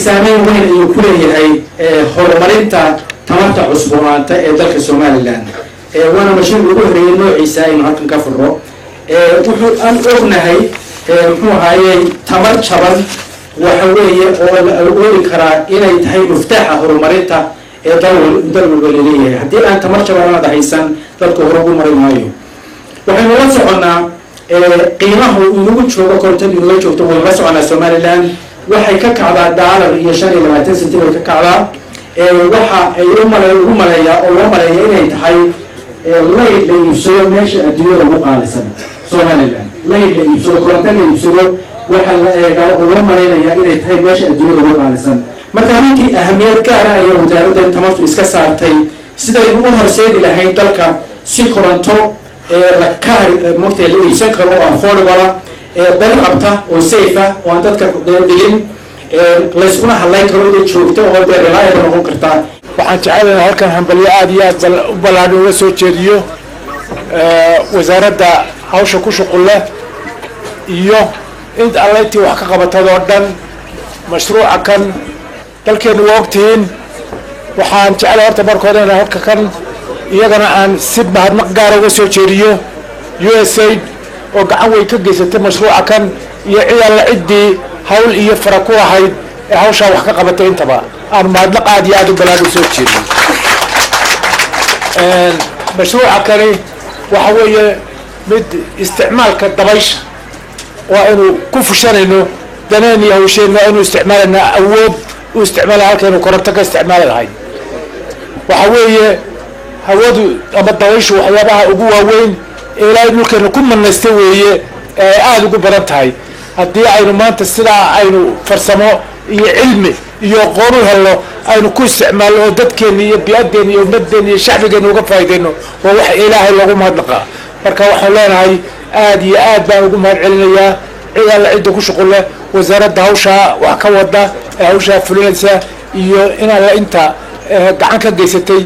saameyn weyn ayuu ku leeyahay horumarinta tamarta cusboonaanta ee dalka Somaliland. Waana mashruuc ugu horreeyay noociisa aynu halkan ka furro. Wuxuu aan ognahay, muxuu ahaayey, tamar jaban waxa weeye oo la awoodi karaa inay tahay muftaaxa horumarinta ee dal walba laleeyahay. Haddii aan tamar jaban aad haysan, dalka hore ugu mari maayo. Waxaynu la soconnaa qiimahu inagu joogo korontadu inaga joogto. Waynu la soconaa, Somaliland waxay ka kacdaa $1.25 bay ka kacdaa. Waxa ay ugu maleeyaa oo loo maleeya inay tahay layd la iibsado meesha adduunyada ugu qaalisan. Somaliland layd la iibsado, koronto la iibsado, waxaa la eegaa oo loo malaynayaa inay tahay meesha adduunyada ugu qaalisan. Marka runtii ahamiyad gaara ayaa wasaaradda tamartu iska saartay sidaynu u horseedi lahayn dalka si koronto la kahari mogta la iibsan karo oo affordable, bel qabta oo safe ah oo aan dadka dhigin, layskuna hadlayn karo, inay joogto oo dee reliable noqon kartaa. Waxaan jecelahay halkan hambalyo aada iyo aad u ballaadhan uga soo jeediyo wasaaradda hawsha ku shuqul leh iyo int alle intii wax ka qabatadoo dhan mashruuca kan. Dalkeenu waa ogtihiin. Waxaan jecelahay horta marka hore inaan halka kan iyagana aan si mahadnaq gaara uga soo jeediyo USAID oo gacan weyn ka geysatay mashruuca kan, iyo cid alla ciddii hawl iyo fara ku lahayd ee hawshaa wax ka qabatay intaba aan mahadnaq aad iyo aad u ballaadhan usoo jeediyo. Mashruuca kani waxa weeye mid isticmaalka dabaysha waa aynu ku fushanayno daneen iyo hawsheen, waa aynu isticmaalayna awood u isticmaala halkaynu koronto ka isticmaali lahayn. Waxa weeye hawadu ama dabayshu waxyaabaha ugu waaweyn ee Ilaahay dhulkeena ku manaystay weeye ee aada ugu badan tahay. Haddii aynu maanta sidaa aynu farsamo iyo cilmi iyo aqoon u helno aynu ku isticmaalno oo dadkeena iyo bi'adeena iyo ummaddeena iyo shacbigeena uga faa'iideyno, waa wax Ilaahay loogu mahadnaqaa. Marka waxaan leenahay aada iyo aad baan ugu mahad celinayaa cid alla cidda ku shuqul leh, wasaaradda hawshaa wax ka wada ee hawshaa fulinaysa iyo in alla inta gacan ka geysatay.